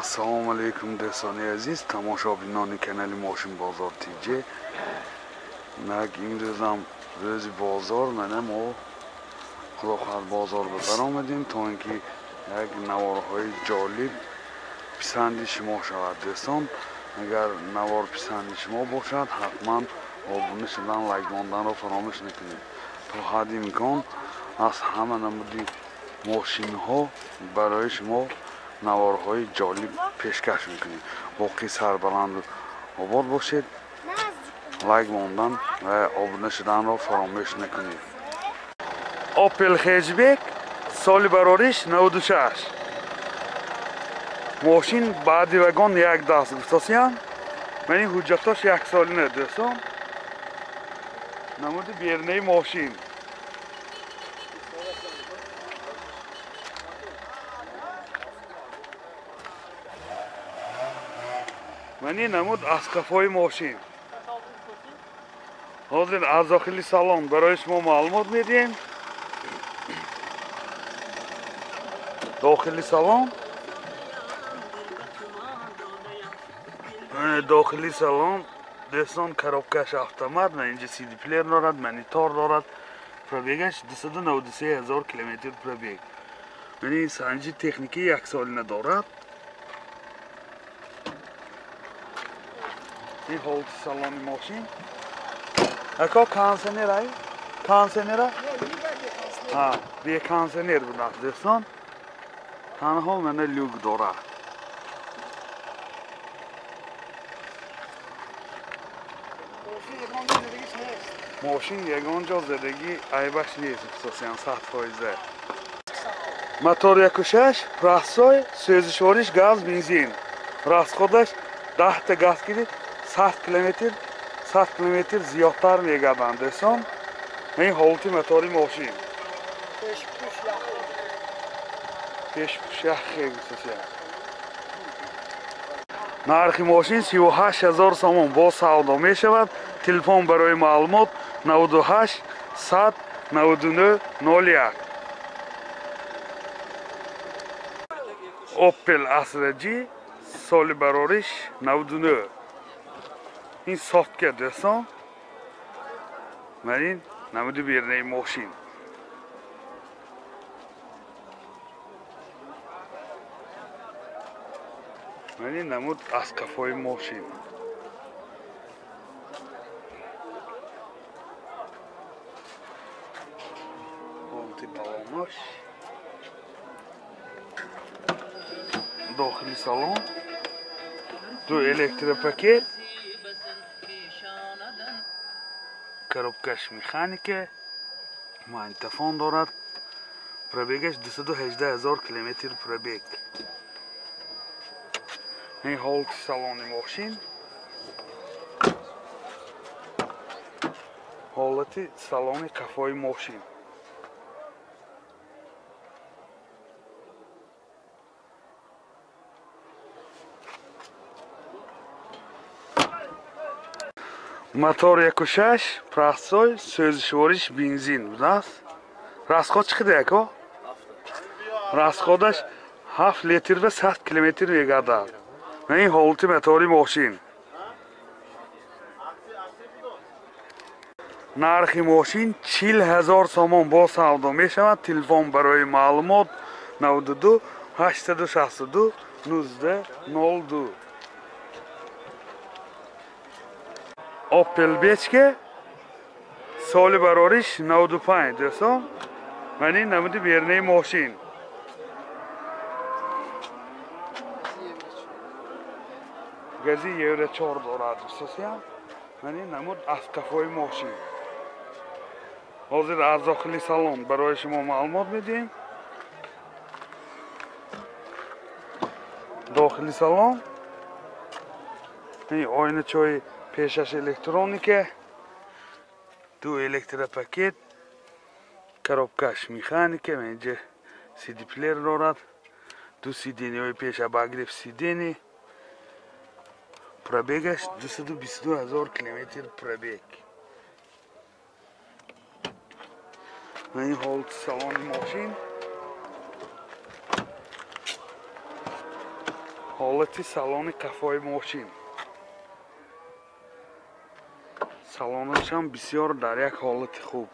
Ассалому алайкум дӯстони азиз, тамошобинони канали Мошин Бозор ТЖ. Нак имрӯзам рӯзи бозор, мана мо худо хоҳад бозор ба баромадем, то ин ки як наворҳои ҷолиб писанди шумо шавад. Дӯстон, агар навор писанди шумо бошад, ҳатман обуна шудан, лайк монданро фаромӯш накунед. То ҳадди имкон аз ҳама намуди мошинҳо барои шумо наворҳои ҷолиб пешкаш мекунем. Боқӣ сарбаланду обод бошед, лайк мондан ва обуна шуданро фаромӯш накунед. Opel Hatchback соли барориш 96. Мошин баъди вагон як даст гуфтосиян. Мани ҳуҷҷатош як солина, дӯстон. Намуди бернаи мошин. Мани намуд аз қафои мошин. Ҳозир аз дохили салон барои шумо маълумот медиҳем. Дохили салон, дохили салон дӯстон, коробкаш автомат, ва инҷа CD плеер дорад, монитор дорад. Пробегаш 293 ҳазор километр пробег. Мани санҷи техникӣ як солина дорад. Ин ҳолати салони мошин. Ако кондиционер ай? Кондиционера? Ҳа, бе кондиционер будааст, дӯстон. Танҳо мана люк дорад. Мошин ягон ҷо задагӣ айбаш нест, хусусан 100%. Мотор 1.6, простой, сӯзишвориш газ, бензин. Расходаш 10 та газ кидид, 100 километр, 100 километр зиёдтар мегарданд, дӯстон. Ин ҳолати мотори мошин. Пешпӯш яхе гуфтасия. Нархи мошин 38 ҳазор сомон бо савдо мешавад. Телефон барои маълумот 98 100 99 01. Opel Astra G соли барориш 99. Ин софтка, дӯстон. Ман ин намуди бернаи мошин. Ман ин намуд аз қафои мошин. Ҳолати балонаш. Дохили салон. Ду электропакет. Коробкаш механика. Магнитофон дорад. Пробегаш 218 ҳазор километр пробег. Ин ҳолати салони мошин. Ҳолати салони қафои мошин. Мотор 1.6, простой, сӯзишвориш бензин будааст. Расход чӣ қадар яко? Расходаш 7 литр ва 100 километр мегардад. Ин ҳолати мотори мошин. Нархи мошин 40 ҳазор сомон бо савдо мешавад. Телефон барои маълумот 92 862 19 02. Opel Bechke соли барориш 95, дӯстон. Ман ин намуди бернаи мошин. Гази Евро 4 дорад, хусусан. Ман ин намуд аз қафои мошин. Ҳозир аз дохили салон барои шумо маълумот медиҳем. Дохили салон ин оиначаҳои пешаш электроника, ду электропакет, коробкаш механика, инҷа CD плеер дорад, ду сидениҳои пеш обогрев сидени. Пробегаш 222 ҳазор километр пробег. Ин ҳолати салони мошин. Ҳолати салони қафои мошин. Салонаш ҳам бисёр дар як ҳолати хуб.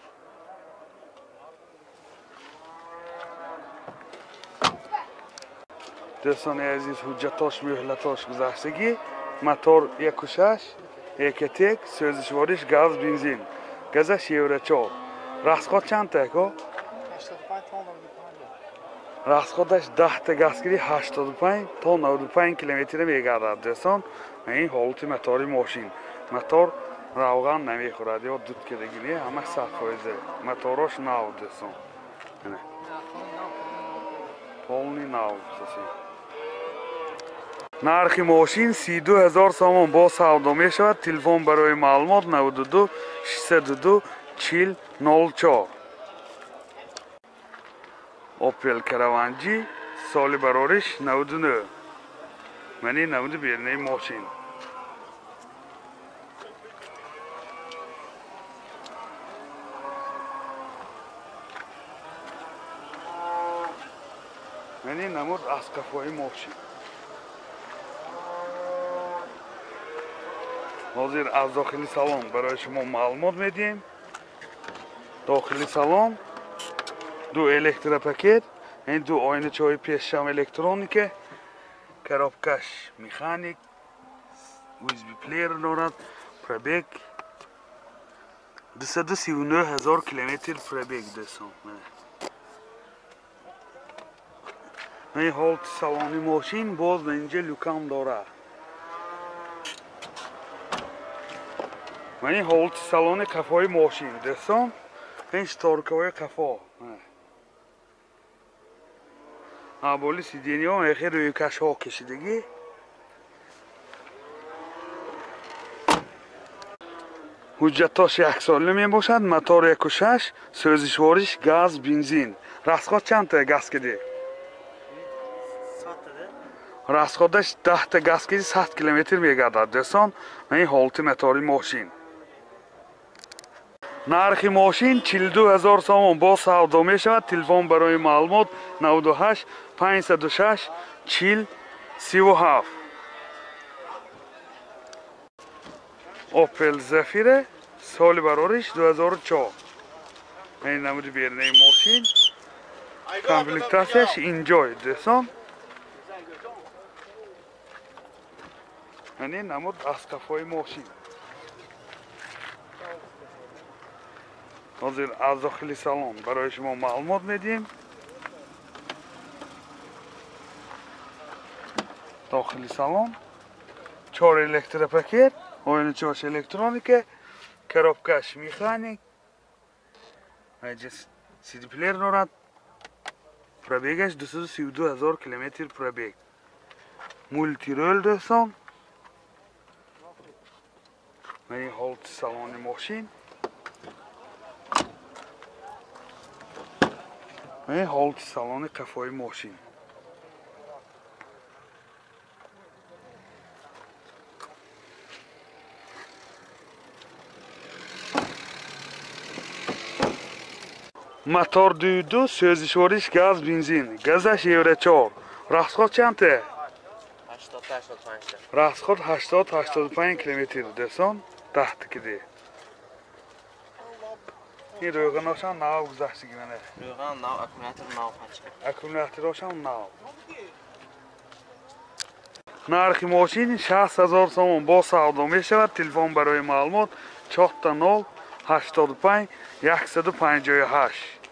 Дӯстони азиз, ҳуҷҷатош муҳлатош гузаштагӣ. Мотор 1.6 Экотек, сӯзишвориш газ, бензин. Газаш Евро 4. Расход чанд ако? 85 то 95. Расходаш 10 та газгирӣ 85 то 95 километр мегардад. Дӯстон, ин ҳолати мотори мошин. Мотор равған намехӯрад ё дуд кардагӣ не, ҳама 100%. Моторош нав, дӯстон. Полный нав. Нархи мошин 32 000 сомон бо савдо мешавад. Телефон барои маълумот 92 602 40 04. Opel Caravan G соли барориш 99. Мани намуди бернаи мошин. Мани намуд аз қафои мошин. Ҳозир аз дохили салон барои шумо маълумот медиҳем. Дохили салон ду электропакет, ин ду оиначаҳои пешшам электроника, коробкаш механик, USB плеер дорад, пробег 239 000 километр пробег, дӯстон. Ин ҳолати салони мошин боз ба инҷа люкам дорад. Ин ҳолати салони қафои мошин, дӯстон. Ин шторкаҳои қафо. Аболи сиденьяҳо яхе рӯйкашҳо кашидагӣ. Ҳуҷҷатош яксола мебошад. Мотор 1.6, сӯзишвориш газ, бензин. Расход чандта газ киди? Расходаш 10 та газ киди 100 километр мегардад, дӯстон. Ин ҳолати мотори мошин. Нархи мошин 42 000 сомон бо савдо мешавад. Телефон барои маълумот 98 506 40 37. Opel Zafira соли барориш 2004. Ин намуди бернаи мошин. Комплектатсияш инҷой, дӯстон. Ин намуд аз қафои мошин. Ҳозир аз дохили салон барои шумо маълумот медиҳем. Дохили салон 4 электропакет, оиначаҳош электроника, коробкаш механик, CD плеер дорад. Пробегаш 232 000 километр пробег. Мултирол, дӯстон. Ин ҳолати салони мошин. Ин ҳолати салони қафои мошин. Мотор 2.2, сӯзишвориш газ, бензин. Газаш Евро 4. Расход чандта? 80-85. Расход 80-85 километр, дӯстон. 10 киди. Ин рӯғаношам нав гузаштагӣ мана. Рӯған нав, аккумулятор нав пачка. Аккумуляторошам нав. Нархи мошин 60 000 сомон бо савдо мешавад. Телефон барои маълумот 4 0 85 158.